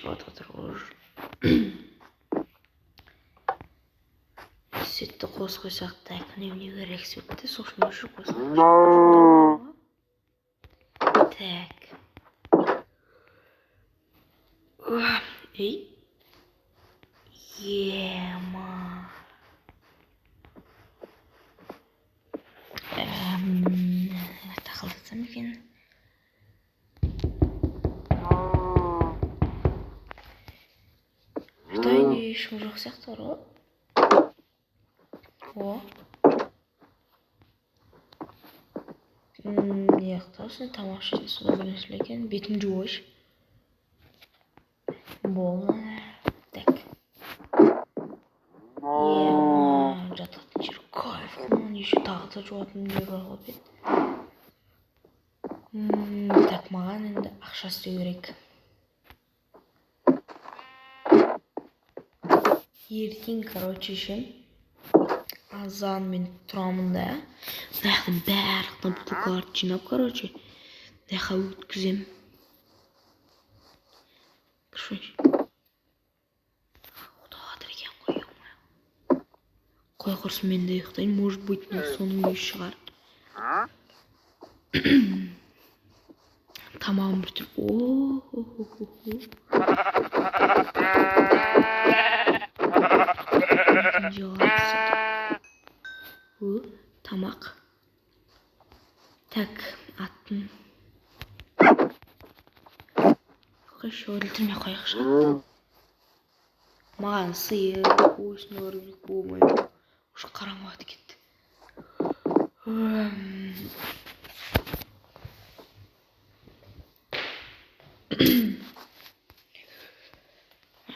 Батып жатыр уже. Сүтті қосып қойсақ та, үнемдеу керек сүтті, сол үшін өшіріп қойсақ. Так. Ей. Ема. Тақылдатсам екен. Үйде ешкім жоқ сияқты бар ғой. О. Мына жақта осындай тамақ ішетін суда бір нәрселер екен. Бетімді жуайыншы. Болды. Так. Ема, жататын жер кайф. Мынаны еще тағы да жуатын жер бар ғой бет. Так, маған енді ақша істеу керек. Ертең, короче, ше, азанмен тұрамын да, мына жақтан барлығына бутылкаларды жинап, короче, мына жаққа өткіземін. Короче, ұйықтап жатыр екен ғой, ё-моё. Қой құрсын, мен де ұйықтайын, может быть, мына соның үйі шығар. Тамағым бір түр. О-хо-хо-хо-хо. Тамақ. Так, аттың. Қойшы, өлтірмей қояйықшы. Маған сиыр, осыны көру керек болмайды. Уже қараңғы кетті.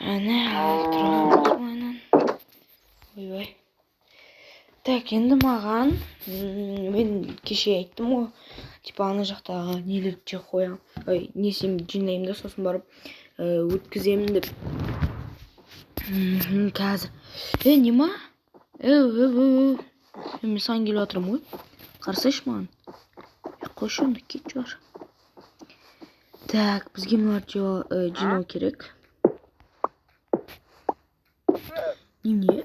Әне, тұрамыз ойнан. Ойбай. Так, енді маған, мен кеше айттым ғой, типа ана жақтағы нелерді жеп қоямын. Ой, несем жинаймын да, сосын барып өткіземін деп. Қазір. Не ма? Мен саған келіп жатырмын ғой. Қарасайшы маған. Қойшы онда, кетші бар. Так, бізге мыналарды жинау керек. Немене?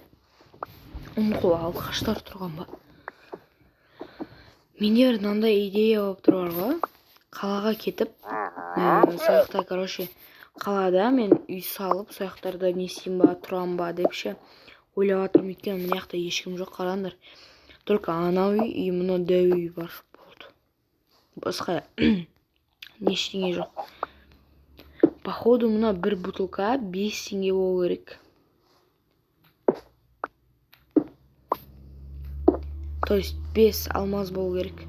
Ұмқыл алқаштар тұрған ба? Менде бір мынандай идея болып тұр бар ғой. Қалаға кетіп, сол жақта, короче, қалада мен үй салып, сол жақтарда не істеймін ба, тұрамын ба деп ше ойлап жатырмын. Өйткені мына жақта ешкім жоқ, қараңдар. Только анау үй и мына дәу үй бар. Болды. Басқа ештеңе жоқ. Походу мына бір бутылка 5 теңге болу керек. То есть 5 алмаз болу керек.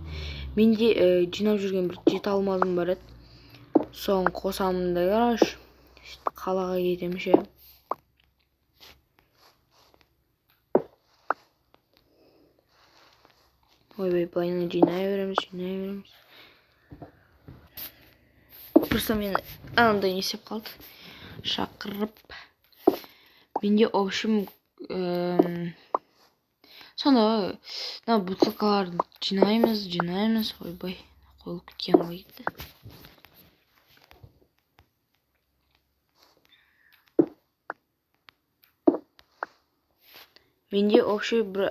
Менде жинап жүрген бір 7 алмазым бар еді. Соны қосамын да, короче, сөйтіп қалаға кетемін ше. Ойбай, былайынан жинай береміз, жинай береміз. Просто мен анандай не істеп қалды. Шақырып. Менде, в общем, сонда мына бутылкаларды жинаймыз, жинаймыз. Ойбай, қойылып кеткен ғой кетті. Менде вообще бір,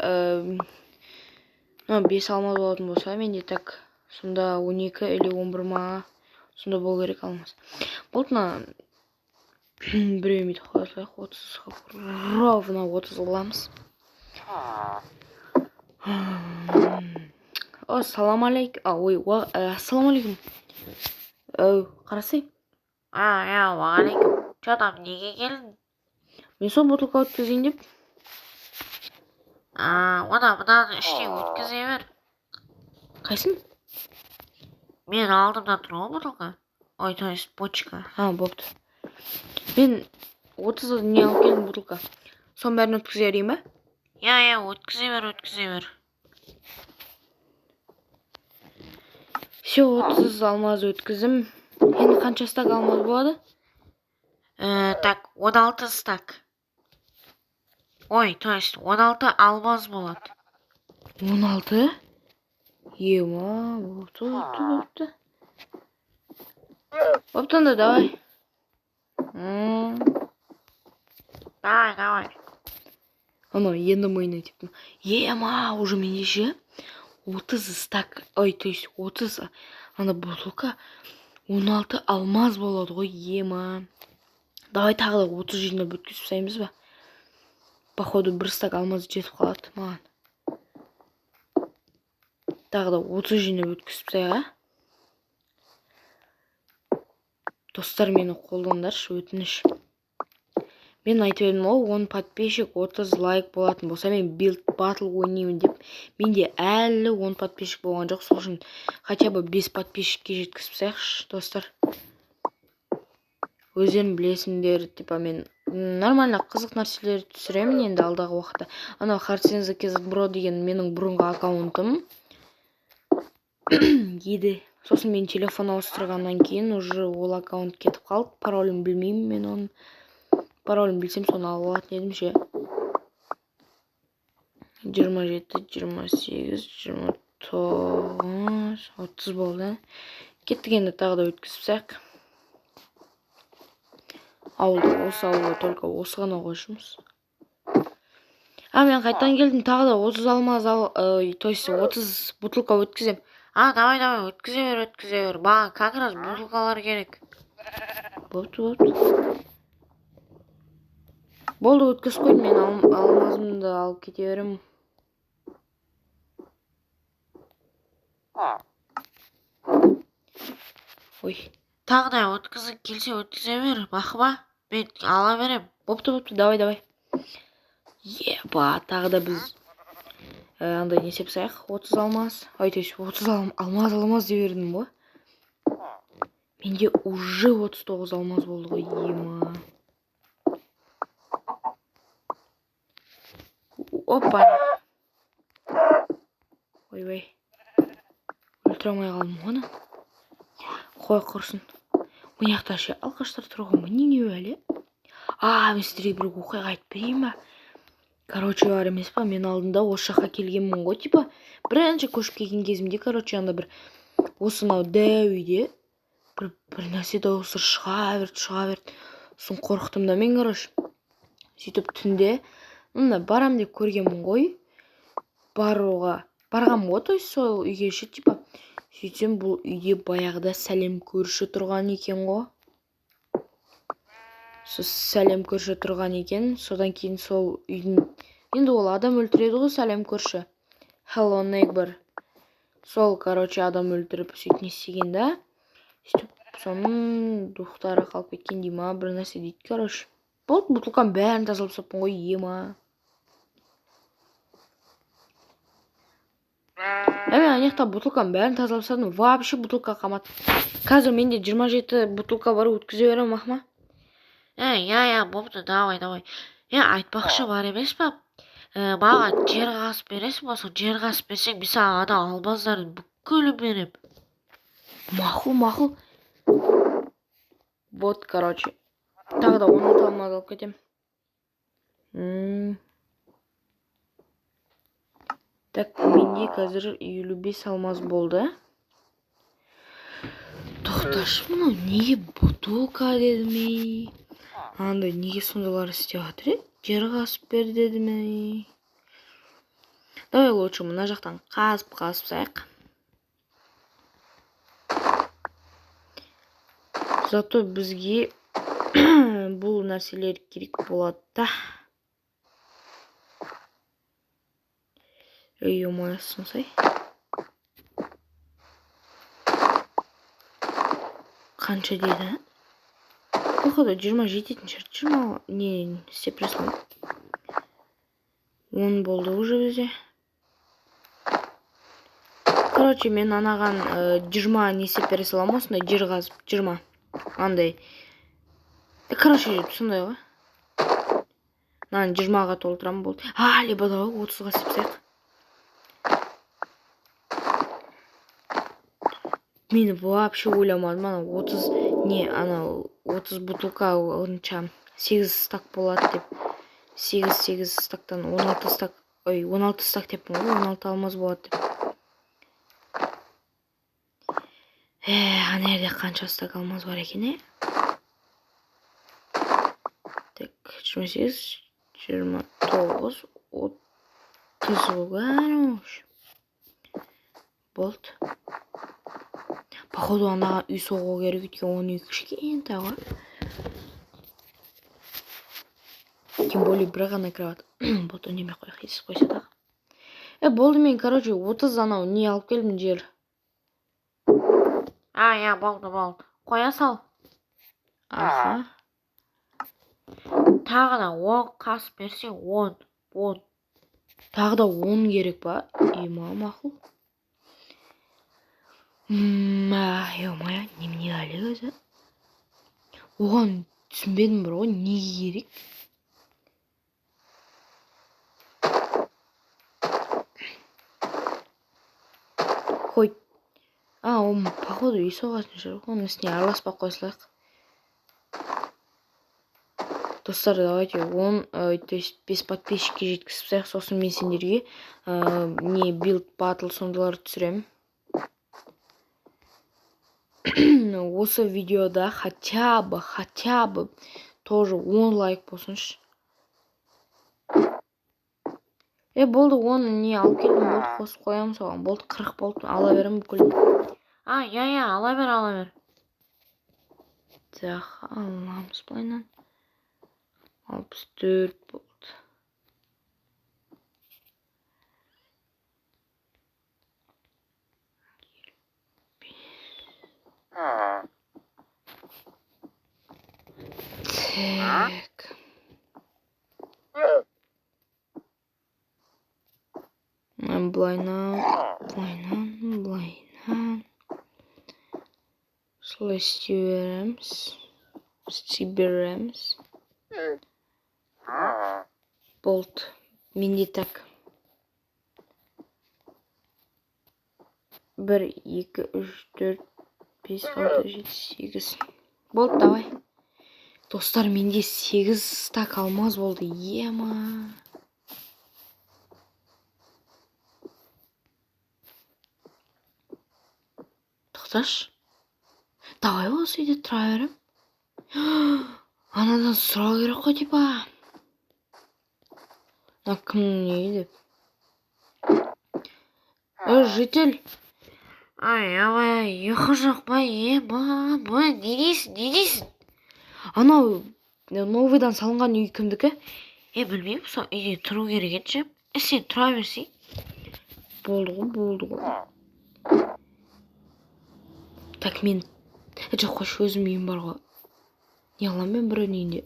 мына 5 алмаз болатын болса, менде так сонда 12 или 11 ма, сонда болу керек алмаз. Болды, мына біреуін бүйтіп қоя салайық, 30, ровно 30 қыламыз. О, салам алейкум. А, ой, ассалам алейкум. Оу, қарасай. А, уағалейкум. Чё там, неге келдің? Мен сол бутылка өткізейін деп. А, оны мынаны іштей өткізе бер. Қайсын? Мен алдымда тұр ғой бутылка. Ой, то есть бочка. А, бопты. Мен 30 не алып келдім бутылка. Соның бәрін өткізе берейін ба? Иә, иә, өткізе бер, өткізе бер. Все, 30 алмаз өткіздім. Енді қанша стак алмаз болады? Так, 16 стак. Ой, то есть 16 алмаз болады. 16? Ема, бопты, бопты, бопты. Бопты онда, давай. Давай, давай. Анау енді миына тиіп. Ема, уже менде ше 30 стак, ой, то есть 30 ана бутылка 16 алмаз болады ғой, ема. Давай тағы да 30 жинап өткізіп тастаймыз ба? Походу бір стак алмаз жетіп қалады маған. Тағы да 30 жинап өткізіп тастайық, а? Достар, мені қолдаңдаршы, өтініш. Мен айтып едім ғой, 10 подписчик, 30 лайк болатын болса, мен Build Battle ойнаймын деп. Менде әлі 10 подписчик болған жоқ, сол үшін хотя бы 5 подписчикке жеткізіп тастайықшы, достар. Өздерің білесіңдер, типа мен нормально қызық нәрселер түсіремін енді алдағы уақытта. Анау Хартсенза Kz Bro деген менің бұрынғы аккаунтым еді. Сосын мен телефон ауыстырғаннан кейін уже ол аккаунт кетіп қалды. Паролін білмеймін мен оның. Паролін білсем соны алып алатын едім ше. 27, 28, 29, 30 болды. Кеттік енді тағы да өткізіп тастайық. Ауылда, осы ауылда только осы ғана ғой жұмыс. А, мен қайтадан келдім, тағы да 30 алмаз ал, то есть 30 бутылка өткізем. А, давай, давай, өткізе бер, өткізе бер. Маған как раз бутылкалар керек. Болыпты, болыпты. Болды, өткізіп қойдым, мен алмазымды алып кете беремін. Ой. Тағы да өткізгің келсе өткізе бер, бақыма. Мен ала берем. Бопты, бопты, давай, давай. Еба, тағы да біз андай не істеп тастайық, 30 алмаз. Ой, то есть 30 алмаз, алмаз дей бердім ғой. Менде уже 39 алмаз болды ғой, ема. Опа. Ойбай. Өлтіре алмай қалдым ғой аны. Қой құрсын. Мына жақта ше алқаштар тұр ғой, міне не әлі? А, мен сіздерге бір оқиға айтып берейін ба? Короче, бар емес па, мен алдында осы жаққа келгенмін ғой, типа, бірінші көшіп келген кезімде, короче, анда бір осынау дәу үйде бір нәрсе дауысы шыға берді, шыға берді. Сосын қорықтым да мен, короче. Сөйтіп түнде мына барам деп көргенмін ғой. Баруға барғанмын ғой, то есть сол үйге ше, типа. Сөйтсем бұл үйде баяғыда сәлем көрші тұрған екен ғой. Сол сәлем көрші тұрған екен. Содан кейін сол үйдің енді ол адам өлтіреді ғой сәлем көрші. Hello neighbor. Сол, короче, адам өлтіріп сөйтіп не істеген да. Сөйтіп соның духтары қалып кеткен дей ма, бір нәрсе дейді, короче. Болды, бутылканың бәрін тазалап тастаппын ғой, ема. Ә, мен ана жақта бутылканың бәрін тазалап тастадым. Вообще бутылка қалмады. Қазір менде 27 бутылка бар, өткізе беремін, Ахма. Ә, я, я, бопты, давай, давай. Е, айтпақшы бар емес па? Маған жер қазып бересің ба? Сол жер қазып берсең, мен саған ана алмаздардың бүкілін беремін. Мақұл, мақұл. Вот, короче. Тағы да 16 алмаз алып кетемін. Так, менде қазір 55 алмаз болды. Тоқташы, мынау неге бутылка дедім ей? Андай неге сондайлар істеп жатыр ей? Жер қазып бер дедім ей. Давай лучше мына жақтан қазып қазып тастайық. Зато бізге бұл нәрселер керек болады да. Ей, ё-моё, сынсай. Қанша деді, а? Походу, 20 жететін шығар. 20 не істеп жатсам. 10 болды уже бізде. Короче, мен анаған 20 не істеп бере саламын, осындай жер қазып, 20. Андай. Короче, сондай ғой. Мынаны 20-ға толтырамын болды. А, либо давай 30-ға істеп тастайық. Мен вообще ойламадым, ана 30, не, ана 30 бутылка онша 8 стак болады деп. 8 стактан 16 стак, ой, 16 стак деппін ғой, 16 алмаз болады деп. Ана жерде қанша стак алмаз бар екен, е? 28, 29, 30 ғой. Болды. Походу анаға үй соғу керек, өйткені оның үйі кішкентай ғой. Тем более бір ғана кровать. Болды, үндемей қояйық, естіп қойса дағы. Болды, мен, короче, 30 анау не алып келдім жер. А, иә, болды, болды. Қоя сал. Аха. Тағы да 10 қасып берсең, 10, 10. Тағы да 10 керек па? Ема, мақұл. Ё-моё, немене әлі өзі? Оған түсінбедім бір ғой, неге керек? Хоть. А, ол походу үй соғатын шығар. Оның үстіне араласпай қоя салайық. Достар, давайте 10, то есть 5 подписчикке жеткізіп тастайық, сосын мен сендерге не билд батл сондайларды түсіремін. Осы видеода хотя бы тоже 10 лайк болсыншы. Болды, оны не алып келдім, болды, қосып қоямын соған. Болды, 40 болды, ала беремін бүкіл. А, иә, иә, ала бер, ала бер. Так, аламыз былайынан. 64 болды. Так. Былайынан, былайынан, былайынан. Солай істей береміз. Істей береміз. Болды. Менде так. 1, 2, 3, 4, 5, 6, 7, 8. Болды, давай. Достар, менде 8 стак алмаз болды. Ема. Тоқташы. Давай осы үйде тұра берем. Анадан сұрау керек қой, типа. Мына кімнің үйі деп. Житель. Ай, ай, ұйқы жоқ па, ема, бұ, не дейсің, не дейсің? Анау новыйдан салынған үй кімдікі? Білмеймін, сол үйде тұру керек еді ше. Сен тұра берсең. Болды ғой, болды ғой. Так, мен жоқ, қойшы, өзім үйім бар ғой. Не қыламын мен біреудің үйінде?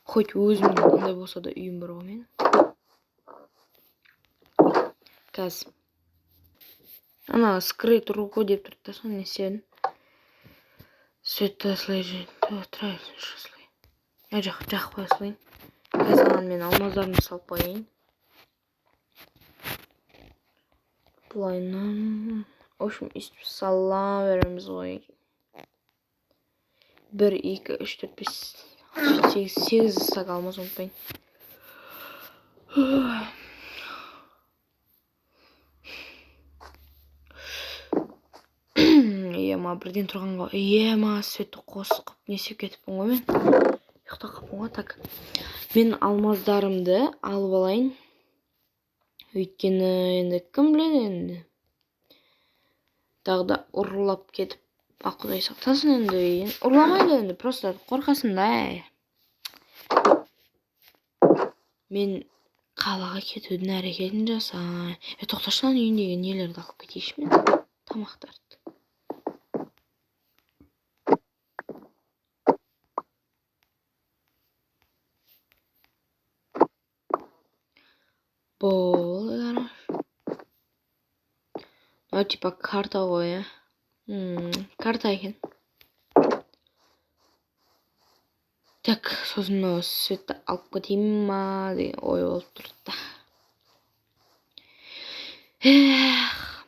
Хоть өзімнің қандай болса да үйім бар ғой менің. Қазір. Ана, скрыть руку деп тұрды да, соны не істедім? Светті осылай тұра берсінші осылай. Жоқ, жағып қоя салайын. Қазір ананы мен алмаздарымды салып қояйын. Былайынан. В общем, өйстіп сала береміз ғой. 1, 2, 3, 4, 5, 6, 7, 8 стак алмаз ұмытпайын. Ема, бірден тұрған ғой. Ема, светті қосып не істеп кетіппін ғой мен. Ұйықтап қалыппын ғой. Так, мен алмаздарымды алып алайын. Өйткені енді кім біледі енді. Тағы да ұрлап кетіп, Құдай сақтасын енді. Ұрламайды енді, просто қорқасың да. Мен қалаға кетудің әрекетін жасай. Тоқташы, ананың үйіндегі нелерді алып кетейінші мен? Тамақтарды. Болды, короче. Мынау типа карта ғой, ә? Карта екен. Так, сосын мынау светті алып кетейін ма деген ой болып тұрды да. Эх.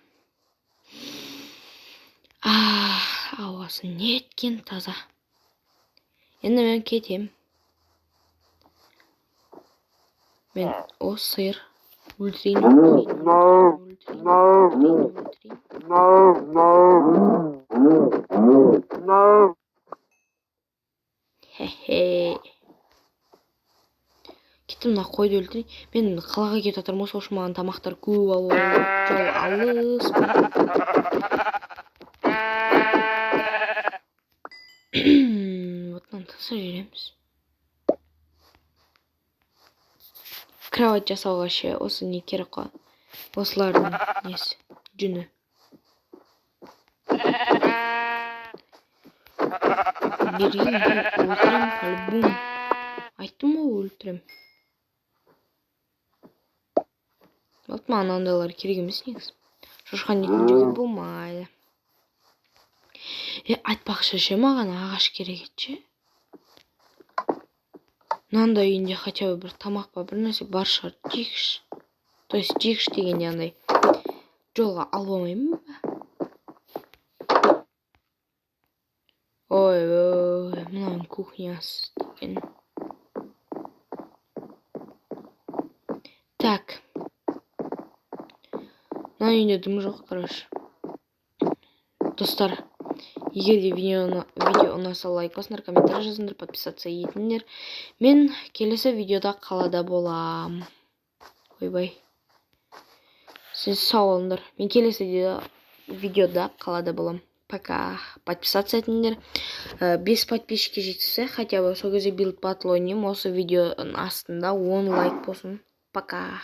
Ауасы неткен таза. Енді мен кетем. Мен о сиыр өлтірейін, өлтірейін, өлтірейін, өлтірейін, өлтірейін. Хе-хе. Тіпті мына қойды өлтірейін. Мен қалаға кетіп жатырмын ғой, сол үшін маған тамақтар көп алу жол алыс. Вот мынаны тастап жібереміз. Кровать жасауға ше осы не керек қой? Осылардың несі, жүні. Берейін, өлтірем, по-любому. Айттым ғой, өлтірем. Вот маған андайлар керек емес негізі. Шошқан етін жеуге болмайды. Айтпақшы ше, маған ағаш керек еді ше. Мынандай үйінде хотя бы бір тамақ па, бір нәрсе бар шығар. Жегіш. То есть жегіш дегенде андай жолға алып алмаймын ба? Ой, ой, мынаның кухнясы деген. Так. Мына үйінде дым жоқ, короче. Достар, егер де видео ұнаса, лайк басыңдар, комментарий жазыңдар, подписаться етіңдер. Мен келесі видеода қалада болам. Ойбай. Сіз сау болыңдар. Мен келесі видеода қалада болам. Пока. Подписаться етіңдер. 5 подписчикке жетсе, хотя бы сол кезде билд батл ойнаймын. Осы видеоның астында 10 лайк болсын. Пока.